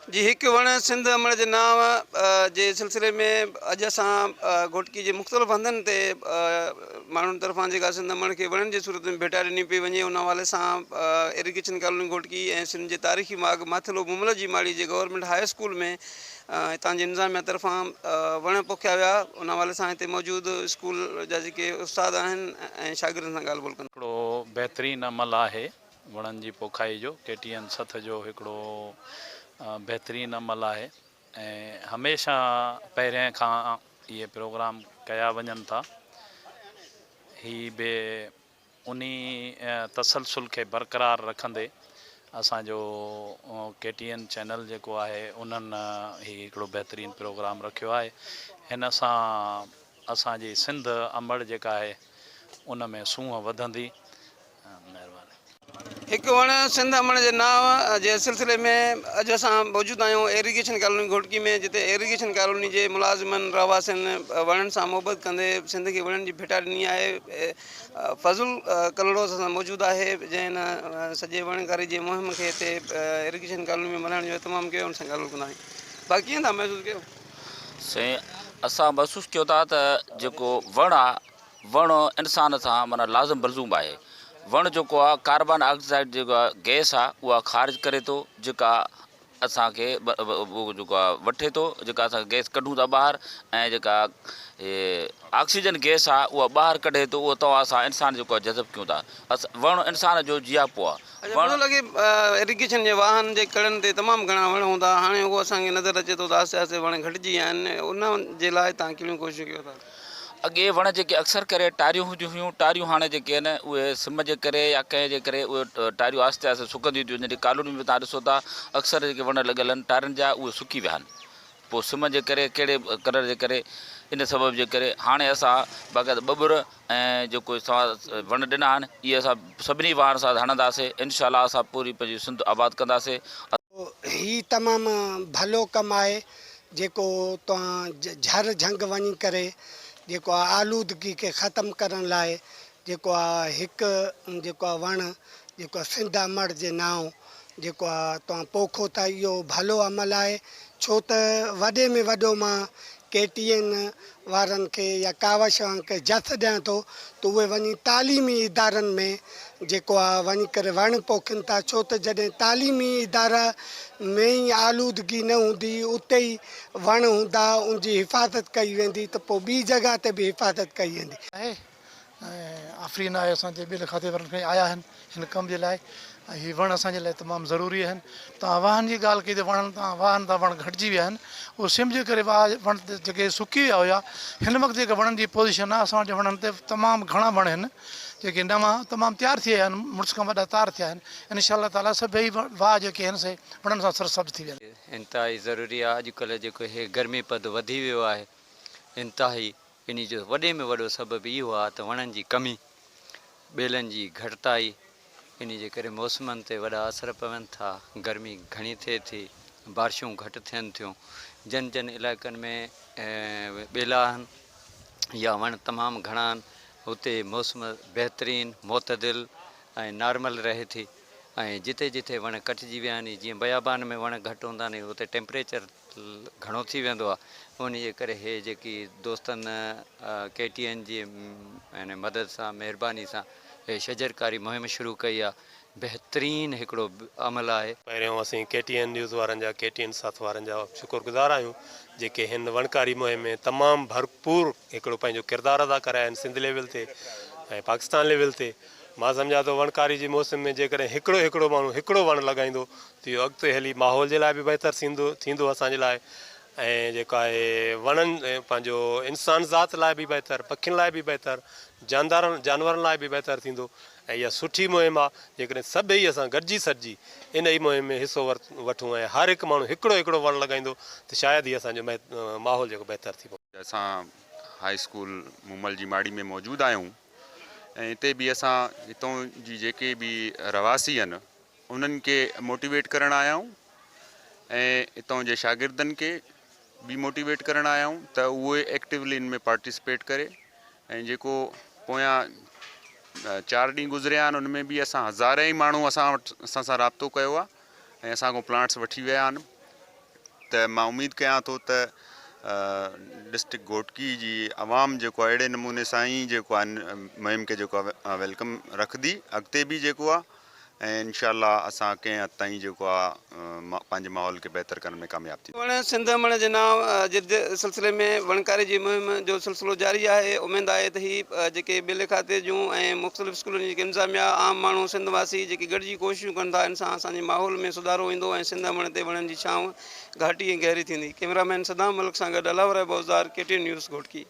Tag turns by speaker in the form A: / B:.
A: جي هڪ وڻ سنڌ امڙ جي نانء جي سلسلي ۾ اڄ اسان گهوٽڪي جي مختلف هنڌن تي ماڻهن طرفان جيڪا سنڌ امڙ کي وڻن جي صورت ۾ ڀيٽا ڏني پئي وڃي ان حوالي سان ايريگيشن ڪالوني گهوٽڪي ۽ سنڌ جي تاريخي ماڳ ماٿيلو مومل جي ماڙي جي گورنمينٽ هاء اسڪول ۾ هتان جي انتظاميا طرفان وڻ پوکيا ويا ان حوالي سان هتي موجود اسڪول جا جيڪي استاد آهن ۽ شاگردن سان ڳالهه ٻولهه ڪندا.
B: هڪڙو بهترين عمل آهي وڻن جي پوکائي جو ڪي ٽي اين سٿ جو هڪڙو بهترين عمل آهي ۽ هميشه پهرين کان اهي پروگرام ڪيا وڃن ٿا هي به انهي تسلسل کي برقرار رکندي اسان جو ڪي ٽي اين چينل جيڪو آهي انهن هي هڪڙو بهترين پروگرام رکيو آهي هن سان اسان جي سنڌ امڙ جيڪا آهي ان ۾ سونهن وڌندي مهرباني.
A: هڪ وڻ سنڌ امڙ جي نانء جي سلسلي ۾ اڄ اسان موجود آهيون ايريگيشن ڪالوني گهوٽڪي ۾ جتي ايريگيشن ڪالوني جي ملازمن رهواسين وڻن سان محبت ڪندي سنڌ کي وڻن جي ڀيٽا ڏني آهي فضل ڪلهوڙو اسان سان موجود آهي جنهن هن سڄي وڻڪاري جي مهم کي هتي ايريگيشن ڪالوني ۾ ملهائڻ جو اهتمام ڪيو ان سان ڳالهه ٻولهه ڪنداسين باقي ڪيئن ٿا محسوس ڪيو.
C: سائين اسان محسوس ڪيو ٿا ته جيڪو وڻ آ وڻ انسان سان معنيٰ لازم ملزوم آهي. وڻ جيڪو آ ڪاربان آڪسائيڊ جيڪا گئس آ اها خارج ڪري ٿو جيڪا اسان کي جيڪو آ وٺي ٿو جيڪا اسان گئس ڪڍون ٿا ٻاهر ۽ جيڪا آڪسيجن گئس آ اها ٻاهر ڪڍي ٿو اهو تو اسان انسان جيڪو آ جذب ڪيون ٿا وڻ انسان جو جياپو آ.
A: اچا مون لڳي ايريگيشن جي واهن جي ڪڙن تي تمام گهڻا وڻ هوندا هاڻي اهو اسان کي نظر اچي ٿو ته آهستي آهستي وڻ گهٽجي ويا آهن ان جي لاء توهان ڪهڙيون ڪوششون ڪيو ٿا.
C: اڳي وڻ جيڪي اڪثر ڪري ٽاريون هونديون هيون، ٽاريون هاڻي جيڪي آهن اهي سم جي ڪري يا ڪنهن جي ڪري اهي ٽاريون آهستي آهستي سڪنديون ٿيون وڃن. ڪالوني ۾ توهان ڏسو ٿا اڪثر جيڪي وڻ لڳل آهن ٽارين جا اهي سڪي ويا آهن. پوء سم جي ڪري ڪهڙي ڪلر جي ڪري ان سبب جي ڪري هاڻي اسان باقاعده ٻٻر ۽ جيڪو اسان وڻ ڏنا آهن اهي اسان سڀني واهن سان هڻنداسين انشاء الله اسان پوري پنهنجي سنڌ آباد ڪنداسين.
D: هي تمام ڀلو ڪم آهي جيڪو توهان جهر جهنگ وڃي ڪري جيڪو آ آلودگي کي ختم ڪرڻ لاء جيڪو آ هڪ جيڪو آ وڻ جيڪو آ سنڌ امڙ جي نانء جيڪو آ توهان پوکو ٿا اهو ڀلو عمل آهي ڇو ته وڏي ۾ وڏو مان ڪي ٽي اين وارن کي يا ڪاوش وارن کي جس ڏيان ٿو ته اهي وڃي تعليمي ادارن ۾ جيڪو آ وڃي ڪري وڻ پوکين ٿا ڇو ته جڏهن تعليمي ادارا ۾ ئي آلودگي نه هوندي اتي ئي وڻ هوندا ان جي حفاظت ڪئي ويندي ته پوء ٻي جڳهه تي به حفاظت ڪئي ويندي.
E: آهي ۽ آفرين آهي اسان تي ٻيلي کاتي وارن کڻي آيا آهن هن ڪم جي لاء ۽ هي وڻ اسان جي لاء تمام ضروري آهن توهان واهن جي ڳالهه ڪئي ته وڻن تان واهن تان وڻ گهٽجي ويا آهن اهو سم جي ڪري واهه وڻ جيڪي سڪي ويا هيا هن وقت جيڪا وڻن جي پوزيشن آهي اسان وٽ وڻن تي تمام گهڻا وڻ آهن جيڪي نوان تمام تيار ٿي ويا آهن مڙس کان وڏا تار ٿيا آهن انشاء الله تعالي سڀئي واهه جيڪي آهن سي وڻن سان سرسبز ٿي ويندا.
F: انتهائي ضروري آهي اڄڪلهه جيڪو هي گرمي پد وڌي ويو آهي انتهائي انهي جو وڏي ۾ وڏو سبب اهو آهي ته وڻن جي ڪمي، ٻيلن جي گهٽتائي، انهي جي ڪري موسمن تي وڏا اثر پون ٿا، گرمي گهڻي ٿئي ٿي، بارشون گهٽ ٿين ٿيون، جن جن علائقن ۾ ٻيلا آهن يا وڻ تمام گهڻا آهن اتي موسم بهترين، معتدل ۽ نارمل رهي ٿي ۽ جتي جتي وڻ ڪٽجي ويا آهن جيئن بيابان ۾ وڻ گهٽ هوندا آهن اتي ٽيمپريچر گهڻو ٿي ويندو آهي انهي جي ڪري هي جيڪي دوستن ڪي ٽي اين جي يعني مدد سان مهرباني سان هي شجرڪاري مهم شروع ڪئي آهي بهترين هڪڙو عمل آهي.
G: پهريون اسين ڪي ٽي اين نيوز وارن جا ڪي ٽي اين ساٿ وارن جا شڪر گذار آهيون جيڪي هن وڻڪاري مهم ۾ تمام ڀرپور هڪڙو پنهنجو ڪردار ادا ڪريا آهن سنڌ ليول تي ۽ پاڪستان ليول تي مان سمجهان ٿو وڻڪاري جي موسم ۾ جيڪڏهن هڪڙو هڪڙو ماڻهو هڪڙو وڻ لڳائيندو ته اهو اڳتي هلي ماحول جي لاء به بهتر ٿيندو ٿيندو اسان جي لاء ۽ جيڪو آهي وڻن پنهنجو انسان ذات لاء به بهتر پکين لاء به بهتر جاندارن جانورن لاء به بهتر ٿيندو ۽ اها سٺي مهم آهي جيڪڏهن سڀئي اسان گڏجي سڏجي انهي مهم ۾ حصو وٺون ۽ هر هڪ ماڻهو هڪڙو هڪڙو وڻ لڳائيندو ته شايد ئي اسان جو ماحول جيڪو بهتر ٿي پوندو.
H: اسان هاء اسڪول مومل جي ماڙي ۾ موجود آهيون ۽ هتي به اسان هتون جي جيڪي به رهواسي آهن انهن کي موٽيويٽ ڪرڻ آيا آهيون ۽ هتان جي شاگردن کي به موٽيويٽ ڪرڻ آيا آهيون ته اهي ايڪٽيولي ان ۾ پارٽيسپيٽ ڪري ۽ جيڪو پويان چار ڏينهن گذريا آهن ان ۾ به اسان هزارين ئي ماڻهو اسان وٽ اسان سان رابطو ڪيو آهي ۽ اسان کان پلانٽس وٺي ويا آهن. ته مان اميد ڪيان ٿو ته ڊسٽرڪٽ گهوٽڪي جي عوام جيڪو آهي اهڙي نموني سان ئي جيڪو آهي مهم کي جيڪو آهي welcome رکندي اڳتي به جيڪو آهي ۽ انشاء الله اسان ڪنهن حد تائين جيڪو آهي پنهنجي ماحول کي بهتر ڪرڻ ۾ ڪامياب ٿينداسين.
A: وڻ سنڌ امڙ جي نانء جي سلسلي ۾ وڻڪاري جي مهم جو سلسلو جاري آهي اميد آهي ته هي جيڪي ٻيلي کاتي جون ۽ مختلف اسڪولن جي جيڪي انتظاميا عام ماڻهو سنڌ واسي جيڪي گڏجي ڪوششون ڪن ٿا ان سان اسان جي ماحول ۾ سڌارو ايندو ۽ سنڌ امڙ تي وڻن جي ڇانو گهاٽي ۽ گهري ٿيندي. ڪئميرا مين صدام ملڪ سان گڏ Allah Warai Bozdar, K T N news, Ghotki.